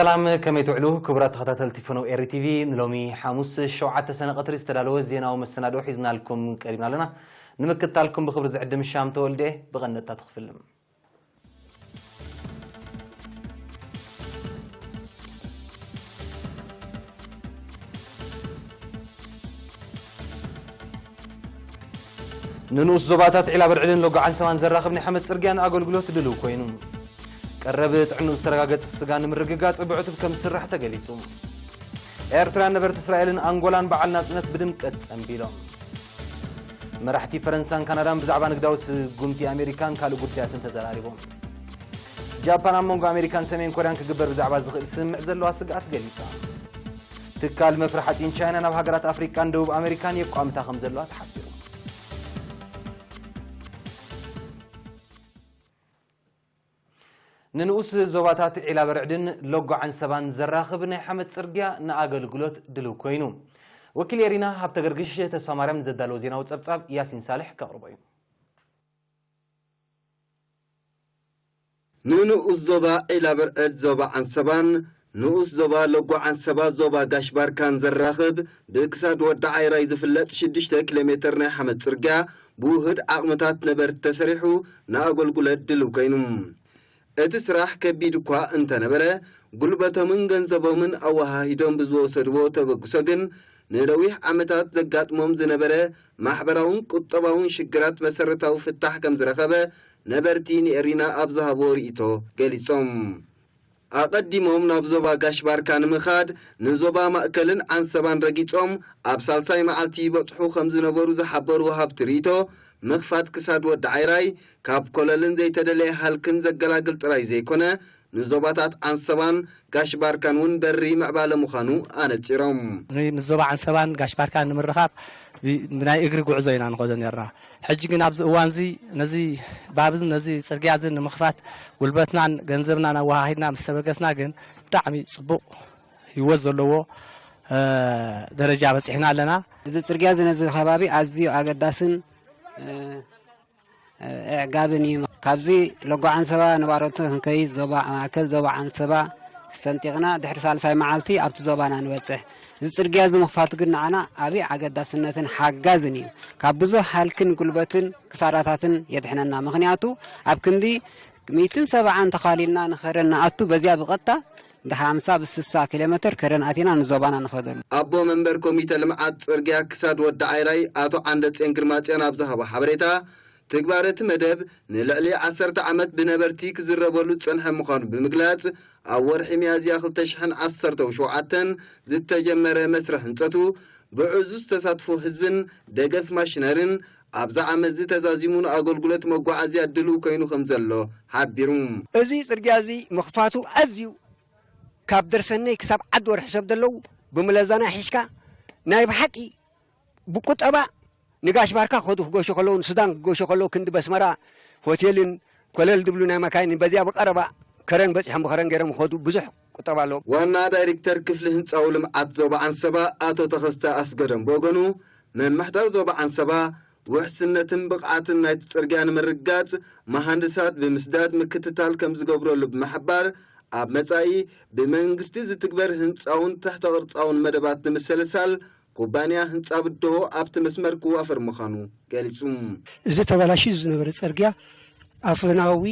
ሰላም፣ ከመይ ትውዕሉ ክቡራት ተኸታተልቲ ፈነው ኤሪ ቲቪ? ንሎሚ ሓሙስ ሸውዓተ ሰነ ቀትሪ ዝተዳለወ ዜናዊ መሰናድኦ ሒዝናልኩም ቀሪብና ኣለና። ንምክትታልኩም ብኽብሪ ዝዕድም ሻም ተወልደ። ብቐንደታት ክፍልም ንንኡስ ዞባታት ዒላ በርዕድን ሎጎ ዓንሰባን ዘራኽብ ናይ ሓመድ ጽርግያ ንኣገልግሎት ድልው ኮይኑ። ቀረብ ጥዕንኡ ዝተረጋገጸ ስጋ ንምርግጋጽ ብዕቱብ ከም ዝስራሕ ተገሊጹ። ኤርትራን ነበርቲ እስራኤልን ኣንጎላን በዓል ናጽነት ብድምቀት ጸንቢሎም። መራሕቲ ፈረንሳን ካናዳን ብዛዕባ ንግዳዊ ስጉምቲ ኣሜሪካን ካልእ ጉዳያትን ተዘራሪቦም። ጃፓን ኣብ መንጎ ኣሜሪካን ሰሜን ኮርያን ክግበር ብዛዕባ ዝኽእል ስምምዕ ዘለዋ ስግኣት ገሊጻ። ትካል መፍረ ሓጺን ቻይና ናብ ሃገራት ኣፍሪቃን ደቡብ ኣሜሪካን የቋምታ ከም ዘለዋ ተሓቢሩ። ንንኡስ ዞባታት ዒላ በርዕድን ሎጎ ዓንሰባን ዘራኽብ ናይ ሓመድ ጽርግያ ንኣገልግሎት ድልው ኮይኑ። ወኪል ኤሪና ሃብተ ገርግሽ ተስፋ ማርያም ንዘዳለዎ ዜናዊ ጸብጻብ ያሲን ሳልሕ ከቕርቦ እዩ። ንንኡስ ዞባ ዒላ በርዕድ ዞባ ዓንሰባን ንኡስ ዞባ ሎጎ ዓንሰባ ዞባ ጋሽ ባርካን ዘራኽብ ብክሳድ ወዲ ዓይራይ ዝፍለጥ ሽዱሽተ ኪሎ ሜትር ናይ ሓመድ ጽርግያ ብውሁድ ዓቕምታት ነበርቲ ተሰሪሑ ንኣገልግሎት ድልው ኮይኑ። እቲ ስራሕ ከቢድ እኳ እንተነበረ፣ ጉልበቶምን ገንዘቦምን ኣወሃሂዶም ብዝወሰድዎ ተበግሶ ግን፣ ንነዊሕ ዓመታት ዘጋጥሞም ዝነበረ ማሕበራውን ቁጠባውን ሽግራት መሰረታዊ ፍታሕ ከም ዝረኸበ ነበርቲ ንኤሪና ኣብ ዝሃብዎ ርእይቶ ገሊጾም። ኣቐዲሞም ናብ ዞባ ጋሽ ባርካ ንምኻድ ንዞባ ማእከልን ዓንሰባን ረጊጾም ኣብ ሳልሳይ መዓልቲ ይበጽሑ ከም ዝነበሩ ዝሓበሩ ወሃብቲ ርእይቶ፣ ምኽፋት ክሳድ ወዲ ዓይራይ ካብ ኮለልን ዘይተደለየ ሃልክን ዘገላግል ጥራይ ዘይኮነ፣ ንዞባታት ዓንሰባን ጋሽ ባርካን እውን በሪ ምዕባለ ምዃኑ ኣነጺሮም። ን-፣ ንዞባ ዓንሰባን ጋሽ ባርካን ንምርኻብ ብ-፣ ብናይ እግሪ ጉዕዞ ኢና ንኸዶ ነርና። ሕጂ ግን ኣብዚ እዋንዚ ነዚ ባብን ነዚ ጽርግያ እዚ ንምኽፋት ጉልበትናን ገንዘብናን ኣወሃሂድና ምስ ተበገስና ግን ብጣዕሚ ጽቡቕ ህይወት ዘለዎ፣ እ፣ ደረጃ በጺሕና ኣለና። እዚ ጽርግያ እዚ ነዚ ከባቢ ኣዝዩ ኣገዳስን፣ እ፣ ኣዕጋብን እዩ። ካብዚ ሎጎ ዓንሰባ ንባረቱ ክንከይድ ዞባ ማእከል ዞባ ዓንሰባ ሰንጢቕና ድሕሪ ሳልሳይ መዓልቲ ኣብቲ ዞባና ንበጽሕ። እዚ ጽርግያ እዚ ምኽፋቱ ግን ንዓና ዓቢ ኣገዳስነትን ሓጋዝን እዩ። ካብ ብዙሕ ሃልክን ጉልበትን ክሳራታትን የድሕነና። ምኽንያቱ ኣብ ክንዲ ሚእትን ሰብዓን ተኻሊልና ንኸረን ንኣቱ በዚያ ብቐጥታ ብ ሓምሳ ብ ስሳ ኪሎ ሜትር ከረን ኣቲና ንዞባና ንኸደሉ። ኣቦ መንበር ኮሚተ ልምዓት ጽርግያ ክሳድ ወዲ ዓይራይ ኣቶ ዓንደጽዮን ግርማጽዮን ኣብ ዝሃቦ ሓበሬታ፣ ትግባረ እቲ መደብ ንልዕሊ ዓሰርተ ዓመት ብነበርቲ ክዝረበሉ ዝጸንሐ ምዃኑ ብምግላጽ፣ ኣብ ወርሒ ሚያዝያ ክልተ ሽሕን ዓሰርተው ሸውዓተን ዝተጀመረ መስርሕ ህንጸቱ፣ ብዕዙዝ ተሳትፎ ህዝብን ደገፍ ማሽነርን፣ ኣብዚ ዓመት እዚ ተዛዚሙ ንኣገልግሎት መጓዓዝያ ድሉው ኮይኑ ከም ዘሎ ሓቢሩ። እዚ ጽርግያ እዚ ምኽፋቱ ኣዝዩ ካብ ደርሰነይ ክሳብ ዓዲ ወርሒ ሰብ ዘለዉ ብምለዛና ሒዝካ ናይ ብሓቂ ብቁጠባ ንጋሽ ባርካ ክኸዱ ክገሹ ከለዉ፣ ንሱዳን ክገሹ ከለዉ፣ ክንዲ በስመራ ሆቴልን ኮለል ዝብሉ ናይ መካይን በዚኣ ብቐረባ ከረን በጺሖም ብኸረን ገይሮም ክኸዱ ብዙሕ ቁጠባ ኣለዎም። ዋና ዳይሬክተር ክፍሊ ህንጻዊ ልምዓት ዞባ ዓንሰባ ኣቶ ተኸስተ ኣስገዶም ብወገኑ፣ ምምሕዳር ዞባ ዓንሰባ ውሕስነትን ብቕዓትን ናይቲ ጽርግያ ንምርግጋጽ መሃንድሳት ብምስዳድ ምክትታል ከም ዝገብረሉ ብምሕባር፣ ኣብ መጻኢ ብመንግስቲ ዝትግበር ህንጻውን ትሕተ ቅርጻውን መደባት ንምስልሳል ኩባንያ ህንጻ ብድሆ ኣብቲ መስመር ክዋፈር ምዃኑ ገሊጹ። እዚ ተበላሽዩ ዝነበረ ጽርግያ ኣፈናዊ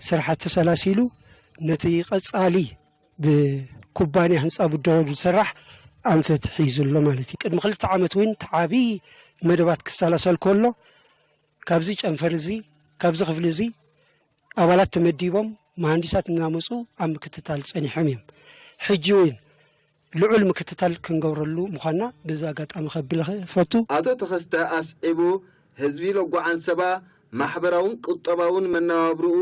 ስራሓት ተሰላሲሉ ነቲ ቀጻሊ ብኩባንያ ህንጻ ብድሆ ዝሰራሕ ኣንፈት ሒዙ ኣሎ ማለት እዩ። ቅድሚ ክልተ ዓመት እውን እቲ ዓቢ መደባት ክሰላሰል ከሎ ካብዚ ጨንፈር እዚ፣ ካብዚ ክፍሊ እዚ ኣባላት ተመዲቦም መሃንዲሳት እናመጹ ኣብ ምክትታል ጸኒሖም እዮም። ሕጂ እውን ልዑል ምክትታል ክንገብረሉ ምዃንና በዚ ኣጋጣሚ ከብል እፈቱ። ኣቶ ተኸስተ ኣስዒቡ፣ ህዝቢ ሎጎ ዓንሰባ ማሕበራውን ቁጠባውን መነባብርኡ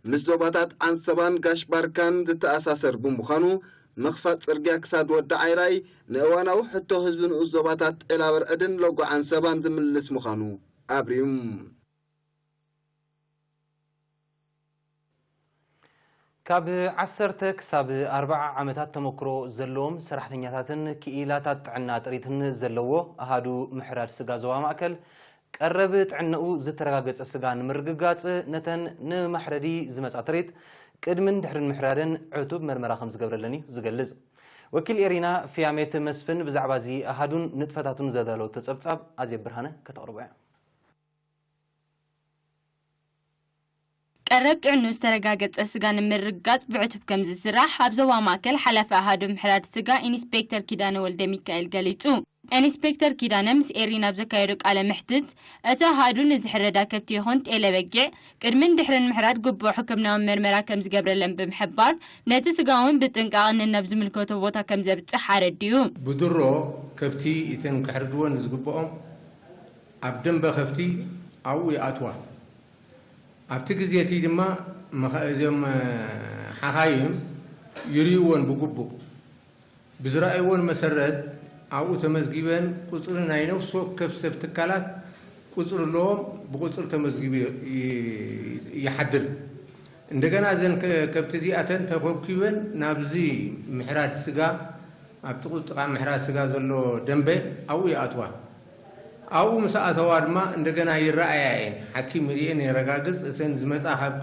ምስ ዞባታት ዓንሰባን ጋሽ ባርካን ዝተኣሳሰር ብምዃኑ፣ ምኽፋት ጽርግያ ክሳድ ወዲ ዓይራይ ንእዋናዊ ሕቶ ህዝቢ ንኡስ ዞባታት ዒላ በርዕድን ሎጎ ዓንሰባን ዝምልስ ምዃኑ ኣብሪሁ። ካብ ዓሰርተ ክሳብ ኣርባዓ ዓመታት ተመክሮ ዘለዎም ሰራሕተኛታትን ክኢላታት ጥዕና ጥሪትን ዘለዎ ኣሃዱ ምሕራድ ስጋ ዞባ ማእከል፣ ቀረብ ጥዕናኡ ዝተረጋገጸ ስጋ ንምርግጋጽ፣ ነተን ንማሕረዲ ዝመጻ ጥሪት ቅድምን ድሕርን ምሕራደን ዕቱብ መርመራ ከም ዝገብረለን እዩ ዝገልጽ። ወኪል ኤሪና ፊያሜት መስፍን ብዛዕባ እዚ ኣሃዱን ንጥፈታቱን ዘዳለወቶ ጸብጻብ ኣዜብ ብርሃነ ከተቕርቦ እያ። ቀረብ ጥዕንኡ ዝተረጋገጸ ስጋ ንምርግጋጽ ብዕቱብ ከም ዝስራሕ ኣብ ዞባ ማእከል ሓላፊ ኣሃዱ ምሕራድ ስጋ ኢንስፔክተር ኪዳነ ወልደሚካኤል ገሊጹ። ኢንስፔክተር ኪዳነ ምስ ኤሪ ናብ ዘካየዶ ቃለ መሕትት፣ እቲ ኣሃዱ ንዝሕረዳ ከብቲ ይኹን ጤለ በጊዕ ቅድምን ድሕርን ምሕራድ ግቡእ ሕክምናዊ መርመራ ከም ዝገብረለን ብምሕባር፣ ነቲ ስጋ እውን ብጥንቃቐ ነናብ ዝምልከቶ ቦታ ከም ዘብጽሕ ኣረዲኡ። ብድሮ ከብቲ እተን ክሕርድወን ዝግብኦም ኣብ ደንበ ከፍቲ ኣብኡ ይኣትዋ። ኣብቲ ግዜ እቲ ድማ መኻ- እዞም ሓኻይም ይርእይወን ብግቡእ። ብዝረኣይወን መሰረት ኣብኡ ተመዝጊበን ቁፅሪ ናይ ነፍሲ ወከፍ ሰብ ትካላት ቁፅሪ ኣለዎም፣ ብቁፅሪ ተመዝጊቡ ይሓድር። እንደገና እዘን ከብቲ እዚኣተን ተኾብኪበን ናብዚ ምሕራድ ስጋ ኣብቲ ጥቓ ምሕራድ ስጋ ዘሎ ደንበ ኣብኡ ይኣትዋ። ኣብኡ ምስ ኣተዋ ድማ እንደገና ይረኣያ እየን። ሓኪም ይርእየን የረጋግፅ። እተን ዝመፃ ካብ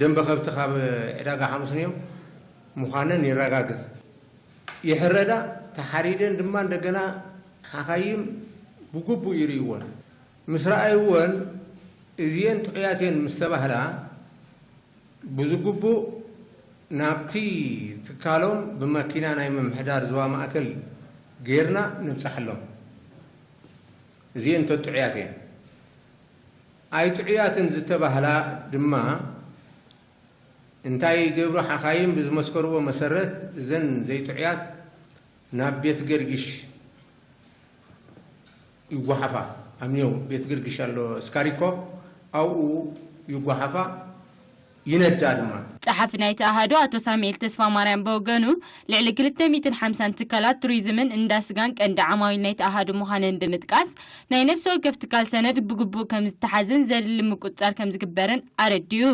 ደንበ ከብቲ ካብ ዕዳጋ ሓሙስንዮም ምዃነን የረጋግፅ። ይሕረዳ፣ ተሓሪደን ድማ እንደገና ሓኻይም ብግቡእ ይርእይወን። ምስ ረኣይወን እዚኤን ጥዑያት እየን ምስ ተባህላ ብዝግቡእ ናብቲ ትካሎም ብመኪና ናይ ምምሕዳር ዞባ ማእከል ጌርና ነብፅሓሎም። እዚኤን ተጥዑያት እየን። ኣይጥዑያትን ዝተባህላ ድማ እንታይ ይገብሩ? ሓኻይም ብዝመስከርዎ መሰረት እዘን ዘይጥዑያት ናብ ቤት ገርጊሽ ይጓሓፋ። ኣብ ኒው ቤት ገርጊሽ ኣሎ ስካሪኮ፣ ኣብኡ ይጓሓፋ፣ ይነዳ ድማ። ጸሓፊ ናይቲ ኣሃዱ ኣቶ ሳሙኤል ተስፋማርያም ብወገኑ፣ ልዕሊ ክልተ ሚእትን ሓምሳን ትካላት ቱሪዝምን እንዳ ስጋን ቀንዲ ዓማዊል ናይቲ ኣሃዱ ምዃነን ብምጥቃስ፣ ናይ ነፍሲ ወከፍ ትካል ሰነድ ብግቡእ ከም ዝተሓዝን ዘድሊ ምቁጽጻር ከም ዝግበርን ኣረዲኡ።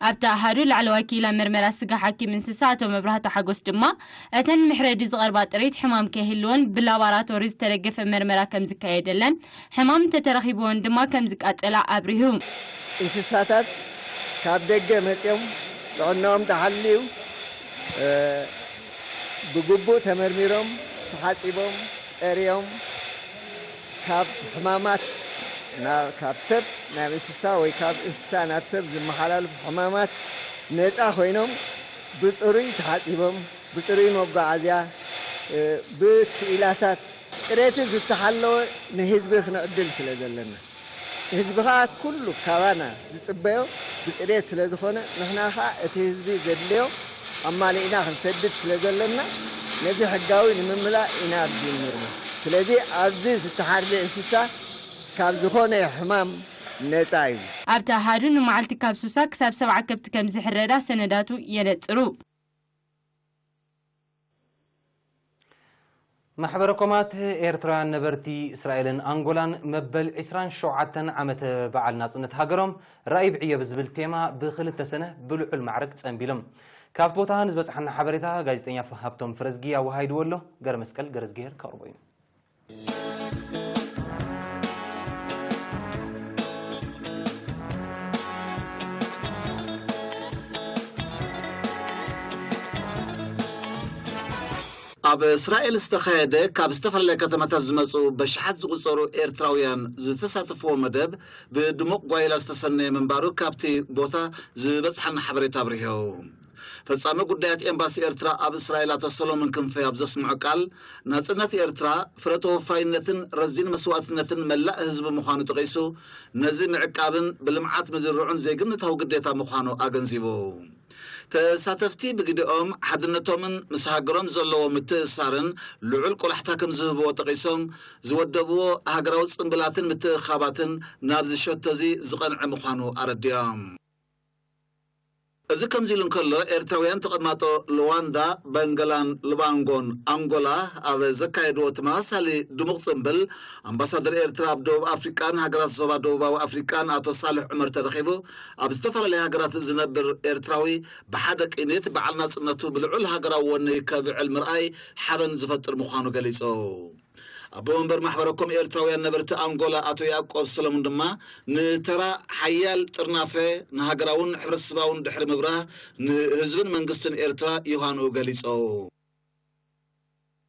ኣብቲ ኣሃዱ ላዕለዋይ ክኢላ መርመራ ስጋ ሓኪም እንስሳ ኣቶ መብራህቱ ሓጎስ ድማ፣ እተን መሕረዲ ዝቐርባ ጥሪት ሕማም ከይህልወን ብላባራቶሪ ዝተደገፈ መርመራ ከም ዝካየደለን፣ ሕማም እንተተረኺብወን ድማ ከም ዝቃጸላ ኣብሪሁ። እንስሳታት ካብ ደገ መጺኦም ጥዕናኦም ተሓልዩ ብግቡእ ተመርሚሮም፣ ተሓጺቦም፣ ጸርዮም ካብ ሕማማት ናብ ካብ ሰብ ናብ እንስሳ ወይ ካብ እንስሳ ናብ ሰብ ዝመሓላለፉ ሕማማት ነጻ ኮይኖም ብጽሩይ ተሓጺቦም ብጽሩይ መጓዓዝያ ብክኢላታት ጽሬቱ ዝተሓለወ ንህዝቢ ክነዕድል ስለ ዘለና ህዝቢ ከዓ ኩሉ ካባና ዝፅበዮ ብፅሬት ስለ ዝኾነ ንሕና ከዓ እቲ ህዝቢ ዘድልዮ ኣማሊእና ክንሰድድ ስለ ዘለና ነዚ ሕጋዊ ንምምላእ ኢና ኣብዚ እንርሞ። ስለዚ ኣብዚ ዝተሓርደ እንስሳ ካብ ዝኾነ ሕማም ነፃ እዩ። ኣብቲ ኣሃዱ ንመዓልቲ ካብ ሱሳ ክሳብ ሰብዓ ከብቲ ከም ዝሕረዳ ሰነዳቱ የነፅሩ። ማሕበረ ኮማት ኤርትራውያን ነበርቲ እስራኤልን ኣንጎላን መበል ዕስራን ሸውዓተን ዓመተ በዓል ናጽነት ሃገሮም ራእይ ብዕዮ ብዝብል ቴማ ብክልተ ሰነ ብልዑል ማዕርግ ጸንቢሎም። ካብቲ ቦታ ንዝበጽሓና ሓበሬታ ጋዜጠኛ ሃብቶም ፍረዝጊ ኣወሃሂድዎ ኣሎ። ገረመስቀል ገረዝግሄር ከቕርቦ እዩ። ኣብ እስራኤል ዝተኻየደ ካብ ዝተፈላለያ ከተማታት ዝመፁ በሽሓት ዝቑፀሩ ኤርትራውያን ዝተሳተፍዎ መደብ ብድሙቕ ጓይላ ዝተሰነየ ምንባሩ ካብቲ ቦታ ዝበፅሓና ሓበሬታ ኣብሪሁ። ፈጻሚ ጉዳያት ኤምባሲ ኤርትራ ኣብ እስራኤል ኣቶ ሰሎሞን ክንፈ ኣብ ዘስምዖ ቃል፣ ናጽነት ኤርትራ ፍረ ተወፋይነትን ረዚን መስዋእትነትን መላእ ህዝቢ ምዃኑ ጠቒሱ፣ ነዚ ምዕቃብን ብልምዓት ምዝርራዑን ዜግነታዊ ግዴታ ምዃኑ ኣገንዚቡ። ተሳተፍቲ ብግዲኦም፣ ሓድነቶምን ምስ ሃገሮም ዘለዎ ምትእስሳርን ልዑል ቆላሕታ ከም ዝህብዎ ጠቒሶም፣ ዝወደብዎ ሃገራዊ ጽምብላትን ምትእኽኻባትን ናብዚ ሸቶ'ዚ ዝቐንዐ ምዃኑ ኣረዲኦም። እዚ ከምዚ ኢሉ እንከሎ፣ ኤርትራውያን ተቐማጦ ሉዋንዳ፣ በንገላን ሉባንጎን ኣንጎላ ኣብ ዘካየድዎ ተመሳሳሊ ድሙቕ ጽምብል፣ ኣምባሳደር ኤርትራ ኣብ ደቡብ ኣፍሪቃን ሃገራት ዞባ ደቡባዊ ኣፍሪቃን ኣቶ ሳልሕ ዑመር ተረኺቡ፣ ኣብ ዝተፈላለያ ሃገራት ዝነብር ኤርትራዊ ብሓደ ቅኒት በዓል ናጽነቱ ብልዑል ሃገራዊ ወኒ ከብዕል ምርኣይ ሓበን ዝፈጥር ምዃኑ ገሊጹ። ኣቦ መንበር ማሕበረ ኮም ኤርትራውያን ነበርቲ ኣንጎላ ኣቶ ያዕቆብ ሰለሙን ድማ፣ ንተራ ሓያል ጥርናፈ ንሃገራውን ሕብረተሰባውን ድሕሪ ምብራህ፣ ንህዝብን መንግስትን ኤርትራ ዮሃንኡ ገሊጾ።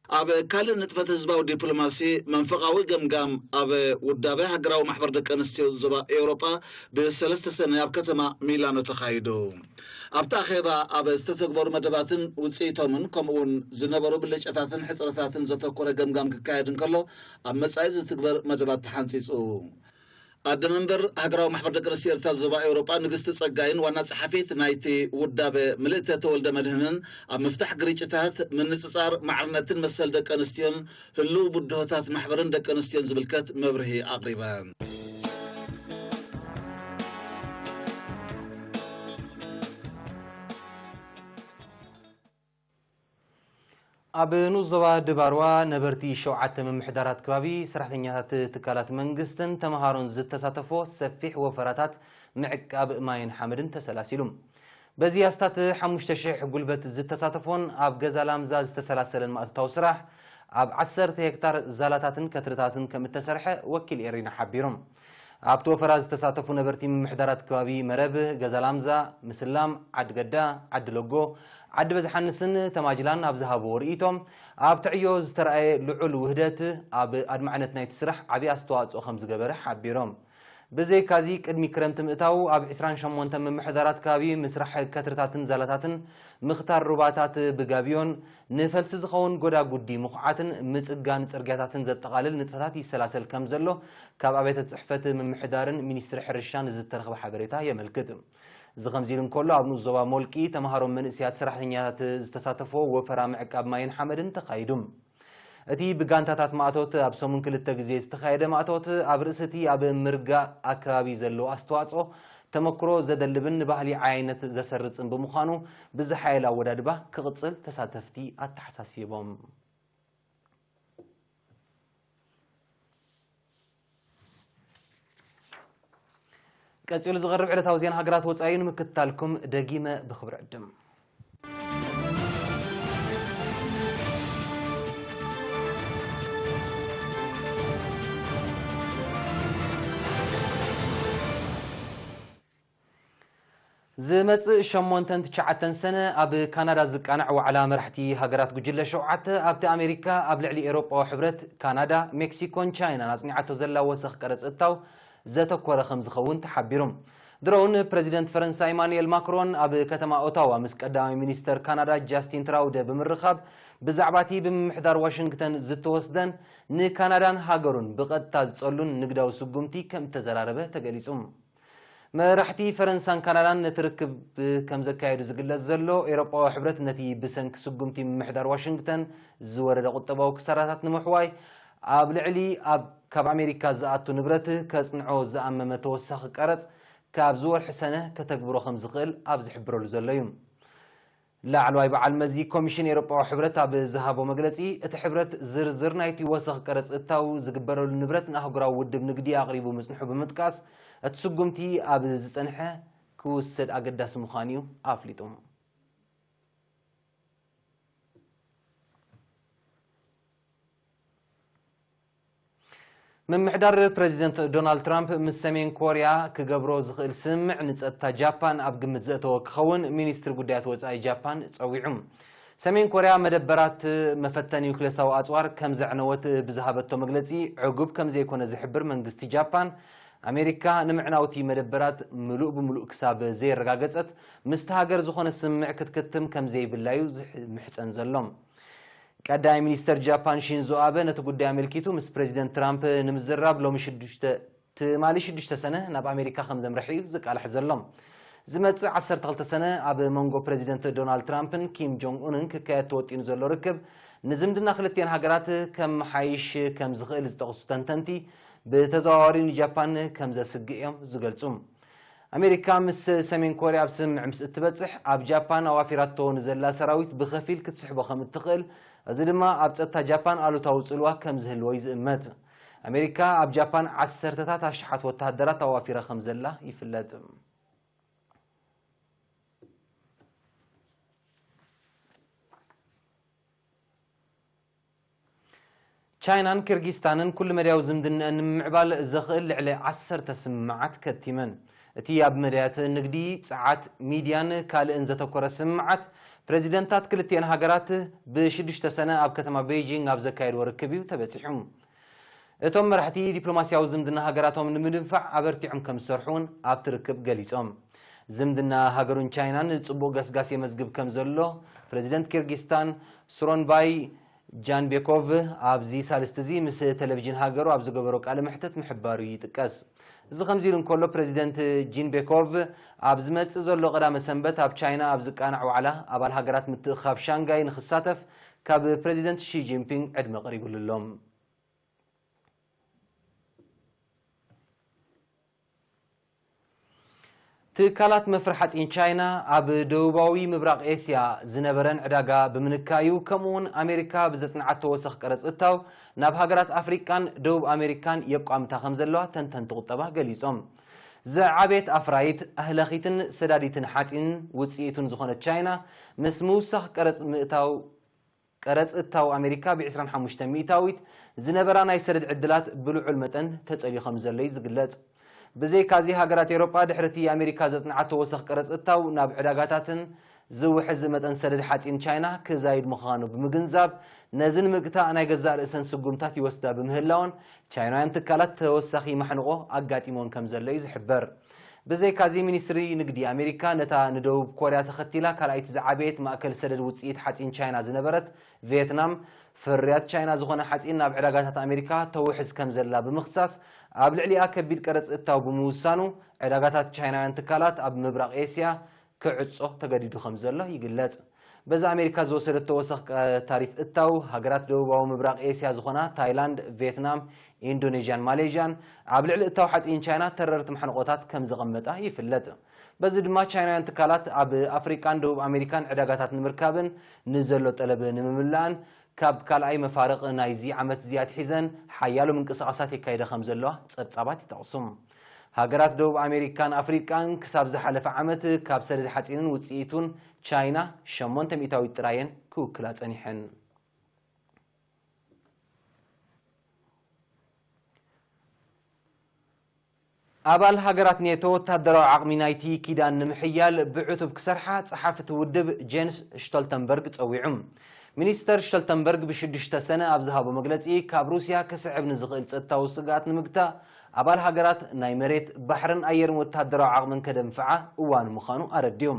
ኣብ ካልእ ንጥፈት ህዝባዊ ዲፕሎማሲ፣ መንፈቓዊ ገምጋም ኣብ ውዳበ ሃገራዊ ማሕበር ደቂ ኣንስትዮ ዞባ ኤውሮጳ ብሰለስተ ሰነ ኣብ ከተማ ሚላኖ ተኻይዱ። ኣብቲ ኣኼባ ኣብ ዝተተግበሩ መደባትን ውጽኢቶምን፣ ከምኡውን ዝነበሩ ብልጫታትን ሕጽረታትን ዘተኮረ ገምጋም ክካየድ እንከሎ፣ ኣብ መጻኢ ዝትግበር መደባት ተሓንጺጹ። ኣደ መንበር ሃገራዊ ማሕበር ደቂ ኣንስትዮ ኤርትራ ዞባ ኤውሮጳ ንግስቲ ጸጋይን ዋና ጸሓፊት ናይቲ ውዳበ ምልእተ ተወልደ መድህንን ኣብ ምፍታሕ ግርጭታት፣ ምንጽጻር፣ ማዕርነትን መሰል ደቂ ኣንስትዮን ህልው ብድሆታት ማሕበርን ደቂ ኣንስትዮን ዝምልከት መብርሂ ኣቕሪበን። ኣብ ንኡስ ዞባ ድባርዋ ነበርቲ ሸውዓተ ምምሕዳራት ከባቢ፣ ሰራሕተኛታት ትካላት መንግስትን ተምሃሮን ዝተሳተፎ ሰፊሕ ወፈራታት ምዕቃብ ማይን ሓመድን ተሰላሲሉ። በዚ ኣስታት ሓሙሽተ ሽሕ ጉልበት ዝተሳተፎን ኣብ ገዛ ላምዛ ዝተሰላሰለን ማእቶታዊ ስራሕ ኣብ ዓሰርተ ሄክታር ዛላታትን ከትርታትን ከም እተሰርሐ ወኪል ኤሪና ሓቢሮም። ኣብቲ ወፈራ ዝተሳተፉ ነበርቲ ምምሕዳራት ከባቢ መረብ፣ ገዛ ላምዛ፣ ምስላም፣ ዓዲ ገዳ፣ ዓዲ ለጎ፣ ዓዲ በዝሓንስን ተማጅላን ኣብ ዝሃብዎ ርእይቶም፣ ኣብቲ ዕዮ ዝተረኣየ ልዑል ውህደት ኣብ ኣድማዕነት ናይቲ ስራሕ ዓቢ ኣስተዋጽኦ ከም ዝገበረ ሓቢሮም። ብዘይካዚ፣ ቅድሚ ክረምቲ ምእታው ኣብ ዕስራን ሸሞንተን ምምሕዳራት ከባቢ ምስራሕ ከትርታትን ዛላታትን፣ ምኽታር ሩባታት ብጋቢዮን፣ ንፈልሲ ዝኸውን ጎዳጉዲ ምኹዓትን ምጽጋን ጽርግያታትን ዘጠቓልል ንጥፈታት ይሰላሰል ከም ዘሎ ካብ ኣብያተ ጽሕፈት ምምሕዳርን ሚኒስትሪ ሕርሻን ዝተረኽበ ሓበሬታ የመልክት። እዚ ከምዚ ኢሉ እንከሎ፣ ኣብ ንኡስ ዞባ ሞልቂ ተምሃሮን መንእሰያት ሰራሕተኛታት ዝተሳተፎ ወፈራ ምዕቃብ ማይን ሓመድን ተኻይዱ። እቲ ብጋንታታት ማእቶት ኣብ ሰሙን ክልተ ግዜ ዝተኻየደ ማእቶት፣ ኣብ ርእሲ እቲ ኣብ ምርጋእ ኣከባቢ ዘለዎ ኣስተዋጽኦ፣ ተመክሮ ዘደልብን ንባህሊ ዓያይነት ዘሰርጽን ብምዃኑ፣ ብዝሓየለ ኣወዳድባ ክቕጽል ተሳተፍቲ ኣተሓሳሲቦም። ቀጺሉ ዝቐርብ ዕለታዊ ዜና ሃገራት ወጻኢ ንምክትታልኩም ደጊመ ብኽብሪ ዕድም። ዝመጽእ ሸሞንተን ትሽዓተን ሰነ ኣብ ካናዳ ዝቃናዕ ዋዕላ መራሕቲ ሃገራት ጉጅለ ሸውዓተ፣ ኣብቲ ኣሜሪካ ኣብ ልዕሊ ኤውሮጳዊ ሕብረት፣ ካናዳ፣ ሜክሲኮን ቻይናን ኣጽኒዓቶ ዘላ ወሰኽ ቀረጽ እታው ዘተኮረ ከም ዝኸውን ተሓቢሩ። ድሮውን ፕረዚደንት ፈረንሳ ኢማኑኤል ማክሮን ኣብ ከተማ ኦታዋ ምስ ቀዳማይ ሚኒስተር ካናዳ ጃስቲን ትራውደ ብምርኻብ፣ ብዛዕባ እቲ ብምምሕዳር ዋሽንግተን ዝተወስደን ንካናዳን ሃገሩን ብቐጥታ ዝጸሉን ንግዳዊ ስጉምቲ ከም እተዘራረበ ተገሊጹ። መራሕቲ ፈረንሳን ካናዳን ነቲ ርክብ ከም ዘካየዱ ዝግለጽ ዘሎ፣ ኤውሮጳዊ ሕብረት ነቲ ብሰንኪ ስጉምቲ ምምሕዳር ዋሽንግተን ዝወረደ ቁጠባዊ ክሳራታት ንምሕዋይ፣ ኣብ ልዕሊ ኣብ ካብ ኣሜሪካ ዝኣቱ ንብረት ከጽንዖ ዝኣመመ ተወሳኺ ቀረጽ፣ ካብዚ ወርሒ ሰነ ከተግብሮ ከም ዝኽእል ኣብ ዝሕብረሉ ዘሎ እዩ። ላዕለዋይ በዓል መዚ ኮሚሽን ኤውሮጳዊ ሕብረት ኣብ ዝሃቦ መግለጺ፣ እቲ ሕብረት ዝርዝር ናይቲ ወሰኽ ቀረጽ እታው ዝግበረሉ ንብረት ንኣህጉራዊ ውድብ ንግዲ ኣቕሪቡ ምጽንሑ ብምጥቃስ፣ እቲ ስጉምቲ ኣብ ዝጸንሐ ክውሰድ ኣገዳሲ ምዃኑ እዩ ኣፍሊጡ። ምምሕዳር ፕረዚደንት ዶናልድ ትራምፕ ምስ ሰሜን ኮርያ ክገብሮ ዝኽእል ስምምዕ ንጸጥታ ጃፓን ኣብ ግምት ዘእተወ ክኸውን ሚኒስትሪ ጉዳያት ወጻኢ ጃፓን ጸዊዑ። ሰሜን ኮርያ መደበራት መፈተኒ ኒውክሌሳዊ ኣጽዋር ከም ዘዕነወት ብዝሃበቶ መግለጺ ዕጉብ ከም ዘይኮነ ዝሕብር መንግስቲ ጃፓን፣ ኣሜሪካ ንምዕናውቲ መደበራት ምሉእ ብምሉእ ክሳብ ዘየረጋገጸት ምስቲ ሃገር ዝኾነ ስምምዕ ክትክትም ከም ዘይብላ እዩ ዝምሕጸን ዘሎ። ቀዳማይ ሚኒስተር ጃፓን ሺንዞ ኣበ ነቲ ጉዳይ ኣመልኪቱ ምስ ፕረዚደንት ትራምፕ ንምዝራብ ሎሚ ሽዱሽተ ትማሊ ሽዱሽተ ሰነ ናብ ኣሜሪካ ከም ዘምርሐ እዩ ዝቃላሕ ዘሎ። ዝመጽእ ዓሰርተ ክልተ ሰነ ኣብ መንጎ ፕረዚደንት ዶናልድ ትራምፕን ኪም ጆንግ ኡንን ክካየድ ተወጢኑ ዘሎ ርክብ፣ ንዝምድና ክልቲኤን ሃገራት ከመሓይሽ ከም ዝኽእል ዝጠቕሱ ተንተንቲ፣ ብተዘዋዋሪ ንጃፓን ከም ዘስግእ እዮም ዝገልጹ። ኣሜሪካ ምስ ሰሜን ኮርያ ኣብ ስምምዕ ምስ እትበጽሕ፣ ኣብ ጃፓን ኣዋፊራቶ ንዘላ ሰራዊት ብኸፊል ክትስሕቦ ከም እትኽእል፣ እዚ ድማ ኣብ ጸጥታ ጃፓን ኣሉታዊ ጽልዋ ከም ዝህልዎ እዩ ዝእመት። ኣሜሪካ ኣብ ጃፓን ዓሰርተታት ኣሽሓት ወተሃደራት ኣዋፊራ ከም ዘላ ይፍለጥ። ቻይናን ኪርጊስታንን ኩሉ መዳያዊ ዝምድናኣን ንምምዕባል ዘኽእል ልዕሊ ዓሰርተ ስምምዓት ከቲመን። እቲ ኣብ መዳያት ንግዲ፣ ጸዓት፣ ሚድያን ካልእን ዘተኮረ ስምምዓት ፕሬዚደንታት ክልቲኤን ሃገራት ብሽዱሽተ ሰነ ኣብ ከተማ ቤይጂንግ ኣብ ዘካየድዎ ርክብ እዩ ተበጺሑ። እቶም መራሕቲ ዲፕሎማስያዊ ዝምድና ሃገራቶም ንምድንፋዕ ኣበርቲዖም ከም ዝሰርሑ እውን ኣብቲ ርክብ ገሊጾም። ዝምድና ሃገሩን ቻይናን ጽቡቕ ገስጋስ የመዝግብ ከም ዘሎ ፕሬዚደንት ኪርጊስታን ሱሮንባይ ጃንቤኮቭ ኣብዚ ሳልስቲ እዚ ምስ ቴሌቪዥን ሃገሩ ኣብ ዝገበሮ ቃለ መሕትት ምሕባሩ ይጥቀስ። እዚ ከምዚ ኢሉ እንከሎ፣ ፕሬዚደንት ጂንቤኮቭ ኣብ ዝመጽእ ዘሎ ቀዳመ ሰንበት ኣብ ቻይና ኣብ ዝቃናዕ ዋዕላ ኣባል ሃገራት ምትእኽኻብ ሻንጋይ ንኽሳተፍ ካብ ፕሬዚደንት ሺ ጂንፒንግ ዕድመ ቀሪቡሉ ኣሎ። ትካላት መፍረ ሓፂን ቻይና ኣብ ደቡባዊ ምብራቕ ኤስያ ዝነበረን ዕዳጋ ብምንካዩ፣ ከምኡውን ኣሜሪካ ብዘፅንዓቶ ወሰኽ ቀረፅ እታው ናብ ሃገራት ኣፍሪቃን ደቡብ ኣሜሪካን የቋምታ ከም ዘለዋ ተንተንቲ ቁጠባ ገሊፆም። ዝዓበየት ኣፍራይት ኣህለኺትን ሰዳዲትን ሓፂን ውፅኢቱን ዝኾነት ቻይና፣ ምስ ምውሳኽ ቀረፅ ምእታው ቀረፅ እታው ኣሜሪካ ብ ዕስራን ሓሙሽተን ሚእታዊት ዝነበራ ናይ ሰደድ ዕድላት ብልዑል መጠን ተጸልዩ ከም ዘሎ እዩ ዝግለጽ። ብዘይካዚ፣ ሃገራት ኤውሮጳ ድሕሪ እቲ ኣሜሪካ ዘጽንዓቶ ወሰኽ ቀረፅ እታው ናብ ዕዳጋታትን ዝውሕዝ መጠን ሰደድ ሓጺን ቻይና ክዛይድ ምዃኑ ብምግንዛብ፣ ነዚ ንምግታእ ናይ ገዛእ ርእሰን ስጉምታት ይወስዳ ብምህላወን፣ ቻይናውያን ትካላት ተወሳኺ ማሕንቖ ኣጋጢሞን ከም ዘሎ እዩ ዝሕበር። ብዘይካዚ፣ ሚኒስትሪ ንግዲ ኣሜሪካ ነታ ንደቡብ ኮርያ ተኸቲላ ካልኣይቲ ዝዓበየት ማእከል ሰደድ ውፅኢት ሓፂን ቻይና ዝነበረት ቪየትናም፣ ፍርያት ቻይና ዝኾነ ሓፂን ናብ ዕዳጋታት ኣሜሪካ ተውሕዝ ከም ዘላ ብምኽሳስ፣ ኣብ ልዕሊኣ ከቢድ ቀረፅ እታው ብምውሳኑ፣ ዕዳጋታት ቻይናውያን ትካላት ኣብ ምብራቕ ኤስያ ክዕጾ ተገዲዱ ከም ዘሎ ይግለጽ። በዚ ኣሜሪካ ዝወሰደቶ ወሰኽ ቀ-፣ ታሪፍ እታው፣ ሃገራት ደቡባዊ ምብራቕ ኤስያ ዝኾና ታይላንድ፣ ቪየትናም፣ ኢንዶኔዥያን ማሌዥያን ኣብ ልዕሊ እታው ሓፂን ቻይና ተረርቲ ማሕንቆታት ከም ዘቐመጣ ይፍለጥ። በዚ ድማ፣ ቻይናውያን ትካላት ኣብ ኣፍሪቃን ደቡብ ኣሜሪካን ዕዳጋታት ንምርካብን ንዘሎ ጠለብ ንምምላእን፣ ካብ ካልኣይ መፋርቕ ናይዚ ዓመት እዚ ኣትሒዘን ሓያሎ ምንቅስቓሳት የካይዳ ከም ዘለዋ ጸብጻባት ይጠቕሱ። ሃገራት ደቡብ ኣሜሪካን ኣፍሪቃን ክሳብ ዝሓለፈ ዓመት ካብ ሰደድ ሓጺንን ውጽኢቱን ቻይና ሸሞንተ ሚእታዊት ጥራየን ክውክላ ጸኒሐን። ኣባል ሃገራት ኔቶ ወተሃደራዊ ዓቕሚ ናይቲ ኪዳን ንምሕያል ብዕቱብ ክሰርሓ ጸሓፊ እቲ ውድብ ጄንስ ሽቶልተንበርግ ጸዊዑ። ሚኒስተር ሽቶልተንበርግ ብሽዱሽተ ሰነ ኣብ ዝሃቦ መግለጺ፣ ካብ ሩስያ ክስዕብ ንዝኽእል ጸጥታዊ ስግኣት ንምግታእ፣ ኣባል ሃገራት ናይ መሬት፣ ባሕርን ኣየርን ወተሃደራዊ ዓቕምን ከደንፍዓ እዋኑ ምዃኑ ኣረዲኡ።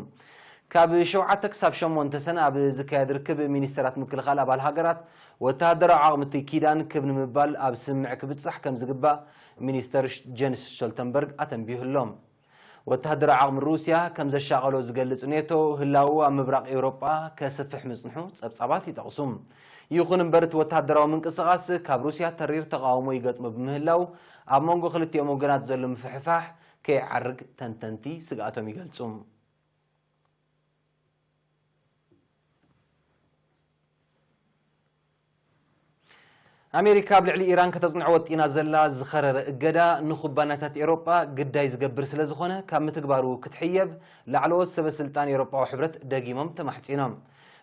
ካብ ሸውዓተ ክሳብ ሸሞንተ ሰነ ኣብ ዝካየድ ርክብ ሚኒስተራት ምክልኻል ኣባል ሃገራት፣ ወተሃደራዊ ዓቕሚ እቲ ኪዳን ክብ ንምባል ኣብ ስምምዕ ክብጻሕ ከም ዝግባእ ሚኒስተር ጀንስ ስቶልተንበርግ ኣተንቢሁ ኣሎ። ወተሃደራዊ ዓቕሚ ሩስያ ከም ዘሻቐሎ ዝገልጽ ኔቶ፣ ህላወኡ ኣብ ምብራቕ ኤውሮጳ ከስፍሕ ምጽንሑ ጸብጻባት ይጠቕሱ። ይኹን እምበር፣ እቲ ወተሃደራዊ ምንቅስቓስ ካብ ሩስያ ተሪር ተቓውሞ ይገጥሞ ብምህላው፣ ኣብ መንጎ ክልቲኦም ወገናት ዘሎ ምፍሕፋሕ ከይዓርግ ተንተንቲ ስግኣቶም ይገልጹ። ኣሜሪካ ኣብ ልዕሊ ኢራን ከተጽንዖ ወጢና ዘላ ዝኸረረ እገዳ ንኩባንያታት ኤውሮጳ ግዳይ ዝገብር ስለ ዝኾነ፣ ካብ ምትግባሩ ክትሕየብ ላዕለዎት ሰበ ስልጣን ኤውሮጳዊ ሕብረት ደጊሞም ተማሕጺኖም።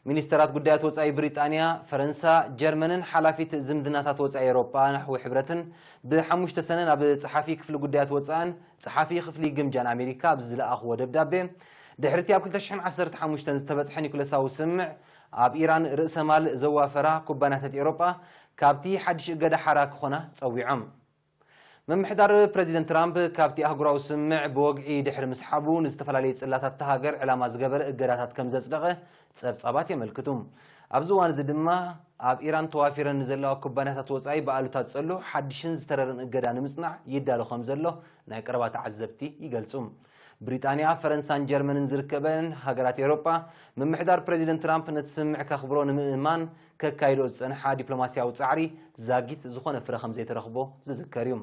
ሚኒስተራት ጉዳያት ወጻኢ ብሪጣንያ፣ ፈረንሳ፣ ጀርመንን ሓላፊት ዝምድናታት ወጻኢ ኤውሮጳ ናሕዊ ሕብረትን ብሓሙሽተ ሰነ ናብ ጸሓፊ ክፍሊ ጉዳያት ወጻእን ጸሓፊ ክፍሊ ግምጃን ኣሜሪካ ኣብ ዝለኣኽዎ ደብዳቤ፣ ድሕሪ እቲ ኣብ ክልተ ሽሕን ዓሰርተ ሓሙሽተን ዝተበጽሐ ኒኩለሳዊ ስምምዕ፣ ኣብ ኢራን ርእሰ ማል ዘዋፈራ ኩባንያታት ኤውሮጳ ካብቲ ሓድሽ እገዳ ሓራ ክኾና ጸዊዖም። ምምሕዳር ፕረዚደንት ትራምፕ ካብቲ ኣህጉራዊ ስምምዕ ብወግዒ ድሕሪ ምስሓቡ፣ ንዝተፈላለየ ጽላታት እታ ሃገር ዕላማ ዝገበረ እገዳታት ከም ዘጽደቐ ጸብጻባት የመልክቱ። ኣብዚ እዋን እዚ ድማ፣ ኣብ ኢራን ተዋፊረን ንዘለዋ ኩባንያታት ወጻኢ ብኣሉታ ዝጸሉ ሓድሽን ዝተረረን እገዳ ንምጽናዕ ይዳሎ ከም ዘሎ ናይ ቀረባ ተዓዘብቲ ይገልጹ። ብሪጣንያ፣ ፈረንሳን ጀርመንን ዝርከበን ሃገራት ኤውሮጳ፣ ምምሕዳር ፕረዚደንት ትራምፕ ነቲ ስምምዕ ከኽብሮ ንምእማን ከካይዶ ዝጸንሓ ዲፕሎማስያዊ ጻዕሪ ዛጊት ዝኾነ ፍረ ከም ዘይተረኽቦ ዝዝከር እዩ።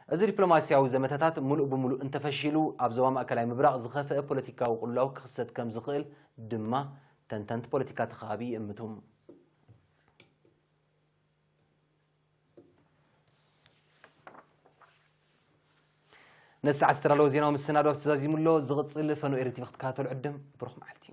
እዚ ዲፕሎማስያዊ ዘመተታት ምሉእ ብምሉእ እንተፈሺሉ፣ ኣብ ዞባ ማእከላይ ምብራቕ ዝኸፍአ ፖለቲካዊ ቅልውላው ክኽሰት ከም ዝኽእል ድማ ተንተንቲ ፖለቲካ እቲ ከባቢ ይእምቱ። ነዚ ሰዓት ዝተዳለወ ዜናዊ መሰናዶ ኣብዚ ተዛዚሙ ኣሎ። ዝቕጽል ፈኖ ኤሪ ቲቪ ክትከታተሉ ዕድም። ብሩኽ መዓልቲ።